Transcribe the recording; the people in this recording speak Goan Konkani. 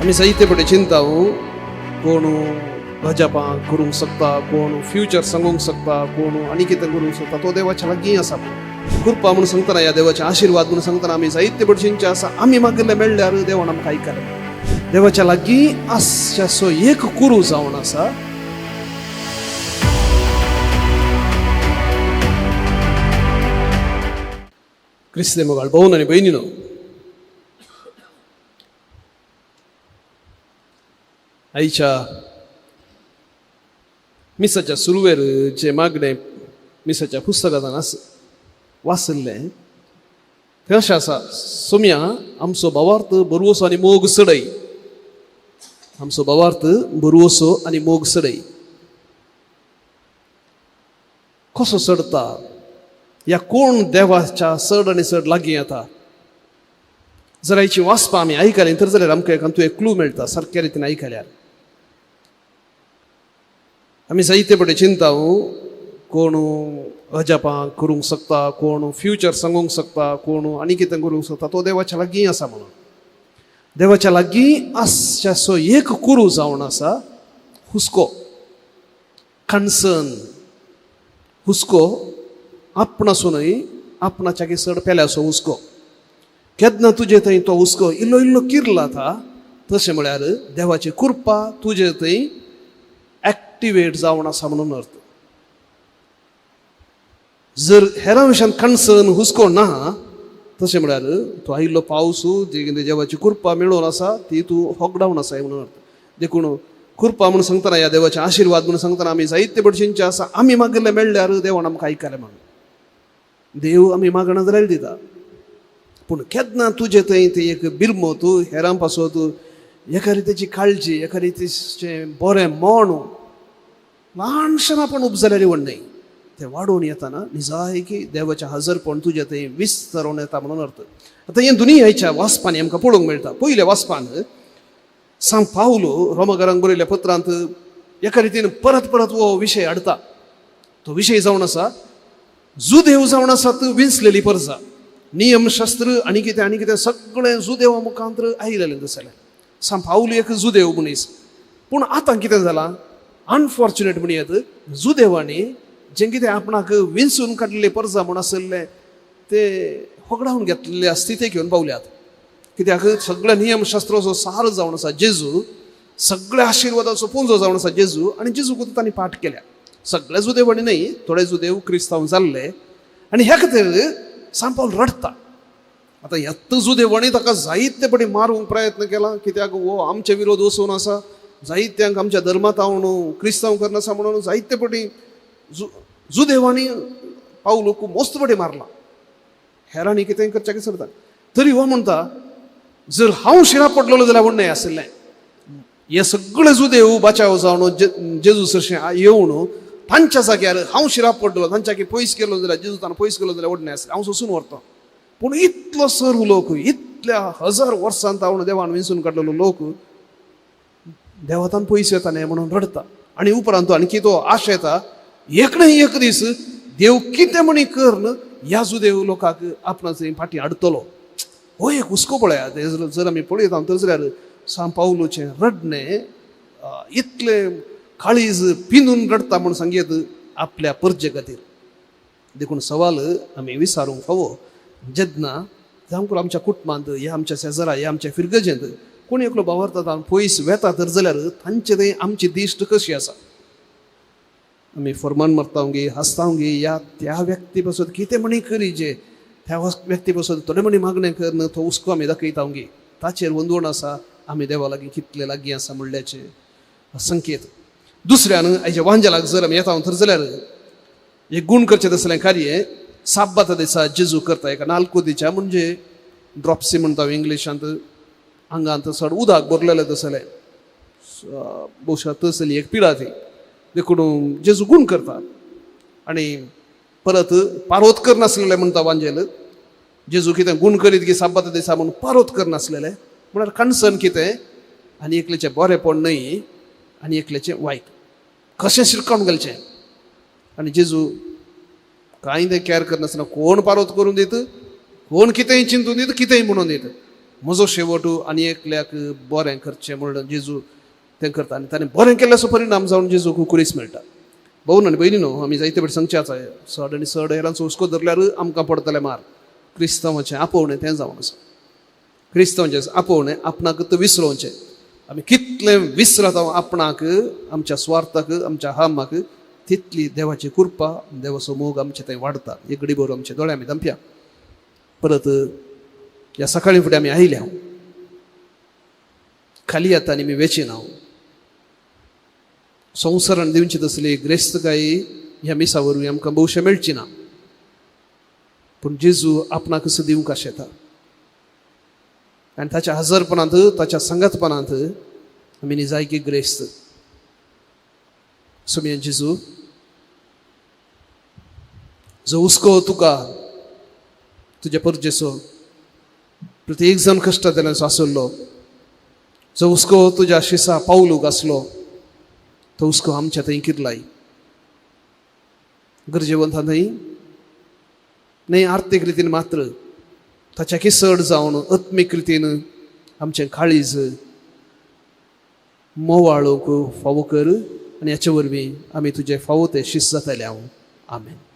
आमी जायते फुडें चिंता कोण अजापां करूंक शकता, कोण फ्युचर सांगूंक शकता, कोण आनी कितें करूंक शकता, तो देवाच्या लागीं आसा. कृपा म्हणून सांगतना ह्या देवाचे आशिर्वाद म्हणून सांगतना आमी जायते फुडें चिंतचें आसा, आमी मागिल्लें मेळ्ळ्यार देवान आमकां आयकलें. देवाच्या लागीं आसच्याचो एक कुरू जावन आसा. क्रिस्ती मोगाळ भोवन आनी भयणीनो, आयच्या मिसाच्या सुरवेर जें मागणें मिसाच्या पुस्तकांत वाचिल्लें तें अशें आसा. सोम्या आमचो भावार्थ बरवसो आनी मोग चडय, आमचो भावार्थ बरवसो आनी मोग चडय. कसो चडता या कोण देवाच्या चड आनी चड लागीं येता? जर आयची वाचपां आमी आयकलीं तर जाल्यार आमकां एक हातूंत एक क्लू मेळटा. सारक्या रितीन आयकल्यार आमी जायते फुडें चिंता कोण अजापां करूंक शकता, कोण फ्युचर सांगूंक शकता, कोण आनी कितें करूंक शकता, तो देवाच्या लागीं आसा म्हणून. देवाच्या लागीं आसच्याचो एक कुरू जावन आसा हुस्को, कन्सर्न. हुस्को आपणासूनय आपणाच्या चड पेल्याचो हुस्को. केन्ना तुजे थंय तो हुस्को इल्लो इल्लो किरला आतां, तशें म्हळ्यार देवाची कृपा तुजे थंय एक्टिवेट जावन आसा म्हणून अर्थ. जर हेरां विशयान कन्सर्न हुस्को ना, तशें म्हळ्यार तूं आयिल्लो पावस जी कितें देवाची कृपा मेळोवन आसा ती तूं होगडावन आसा म्हणून अर्थ. देखून कृपा म्हणून सांगतना ह्या देवाचे आशिर्वाद म्हणून सांगतना आमी जायते भशेनचे आसा. आमी मागिल्लें मेळ्ळ्यार देवान आमकां आयकलें म्हणून. देव आमी मागणा जाल्यार दिता, पूण केन्ना तुजे थंय तें एक बिरमत हेरां पासत एका रितीची काळजी, एका रितीचें बरें मन ल्हानशें आपूण उपजाल्यार व्हड न्हय, तें वाडोवन येताना निजायकी देवाचें हजरपण तुजें थंय विस्तारून येता म्हणून अर्थ. आतां हें दोनूय आयच्या वाचपांनी आमकां पळोवंक मेळटा. पयल्या वाचपान सांत पावलो रोमकारांक बरयल्ल्या पत्रांत एका रितीन परत परत हो विशय हाडटा. तो विशय जावन आसा जुदेव जावन आसात विंचलेली परजा, नियमशास्त्र आनी कितें आनी कितें सगळें जुदेवा मुखांत आयलेलें दिसलें. सांत पावल एक जुदेव मनीस, पूण आतां कितें जालां अनफॉर्च्युनेट म्हणयत, जुदेवांनी जें कितें आपणाक विंचून काडलेली परजा म्हूण आशिल्लें ते होगडावन घेतलेल्या स्थितीक घेवन पावल्यात. कित्याक सगळ्या नियमशास्त्राचो सार जावन आसा जेजू, सगळ्या आशिर्वादाचो पुंजो जावन आसा जेजू, आनी जेजूक तांणी पाठ केल्या. सगळे जुदेवांनी न्हय, थोडे जुदेव क्रिस्तांव जाल्ले आनी ह्या खातीर सांत पावल रडटा. आतां येत्त जुदेवांनी ताका जायते पटी मारूंक प्रयत्न केला, कित्याक हो आमचे विरोध वचून आसा, जायत्यांक आमच्या धर्मांत हांव क्रिस्तांव करनासा म्हणून जायते पटी जुदेवांनी पावलूक मस्त पटी मारला. हेरांनी कितें करच्याक सरता तरी हो म्हणटा जर हांव शिरा पडलेलो जाल्यार व्हड आशिल्लें. हे सगळे जुदेव बाचाव जावन जेजू सरशें येवन तांच्या जाग्यार हांव शिरा पडलो, तांच्या पयस गेलो जाल्यार जेजू तांकां पयस गेलो जाल्यार व्हड आसलें, हांव सोसून व्हरता. पूण इतलो सर्व लोक, इतल्या हजार वर्सांत हांव देवान विंचून काडलेलो लोक देवतान पयस येता न्हय म्हणून रडटा. आनी उपरांत आणखी तो आशा येता एक न्हय एक दीस देव कितें म्हणी करून ह्या जुदेव लोकांक आपणाचे फाटीं हाडटलो. हो एक हुस्को पळया. जर आमी पळयता तर जाल्यार सांत पावलूचें रडणें इतलें काळीज पिंदून रडटा म्हूण सांगयत आपल्या परजे खातीर. देखून सवाल आमी विचारूंक फावो जेन्ना जावं आमच्या कुटुंबांत ह्या आमच्या शेजरा ह्या आमच्या फिरगजेंत कोण एकलो भावार्थ पयस वेता तर जाल्यार तांचे थंय आमची दिश्ट कशी आसा? आमी फॉर्मान मारता गे, हांसता गे, ह्या त्या व्यक्ती पासत कितें म्हणी करी जे त्या व्यक्ती पासत थोडे म्हणी मागणें करून तो हुस्को आमी दाखयता गे, ताचेर वंदवण आसा आमी देवा लागीं कितले लागीं आसा म्हणल्याचे संकेत. दुसऱ्यान आयच्या वांजेलाक जर आमी येता तर जाल्यार एक गूण करचें तसलें कार्य साब्बाता दिसा जेजू करता. एका नालकुदीच्या म्हणजे ड्रॉप्सी म्हणटा इंग्लिशांत, आंगांत चड उदक भरलेलें तसलें, बहुशा तसली एक पिडा ती. देखून जेजू गूण करता आनी परत पारोत करनासलेलें म्हणटा वांजेल. जेजू कितें गूण करीत की साब्बाता दिसा म्हणून पारोत करनासलेलें म्हळ्यार कन्सर्न कितें आनी एकल्याचें बरेंपण न्हय आनी एकल्याचें वायट कशें शिरकावन घालचें. आनी जेजू कांय तें कॅर करनासतना कोण पारोत करून दित, कोण कितेंय चिंतून दित, कितेंय म्हणून दित, म्हजो शेवट आनी एकल्याक बरें करचें म्हणून जेजू तें करता आनी ताणें बरें केल्ल्याचो परिणाम जावन जेजूक कुरीस मेळटा. भोवन आनी भयणी न्हू, आमी जायते फावटी सांगचें आसा, चड आनी चड हेरांचो हुस्को धरल्यार आमकां पडटलें मार. क्रिस्तांवाचें आपोवणें तें जावन आसा. क्रिस्तांवाचें आपोवणें आपणाक विसरोवचें. आमी कितलें विसरता आपणाक, आमच्या स्वार्थाक, आमच्या हामाक, तितली देवाची कृपा, देवाचो मोग आमचे थंय वाडता. एक घडी भर आमचे दोळे आमी धांपया. परत ह्या सकाळी फुडें आमी आयल्या, खाली हातांनी आमी वेचिना. संवसारान दिवची तसली ग्रेस्तकाय ह्या मिसा वरवीं आमकां भोवशें मेळची ना, पूण जेजू आपणाक कसो दिवंक आशेता आनी ताच्या हजरपणांत, ताच्या सांगातपणांत आमी निजायकी ग्रेस्त. सोमयान जेजू, जो हुस्को तुका तुज्या परजेचो प्रत्येक जाण कश्टांतल्यान आसलो, जो हुस्को तुज्या शिसा पावलूक आसलो, तो हुस्को आमच्या थंय किरलाय. गरजेवंता न्हय न्हय आर्थीक रितीन मात्र, ताच्याकी चड जावन आत्मीक रितीन आमचें काळीज मोवाळूंक फावो कर आनी हाचे वरवीं आमी तुजें फावो तें शिस्त जातले हांव. आमेन.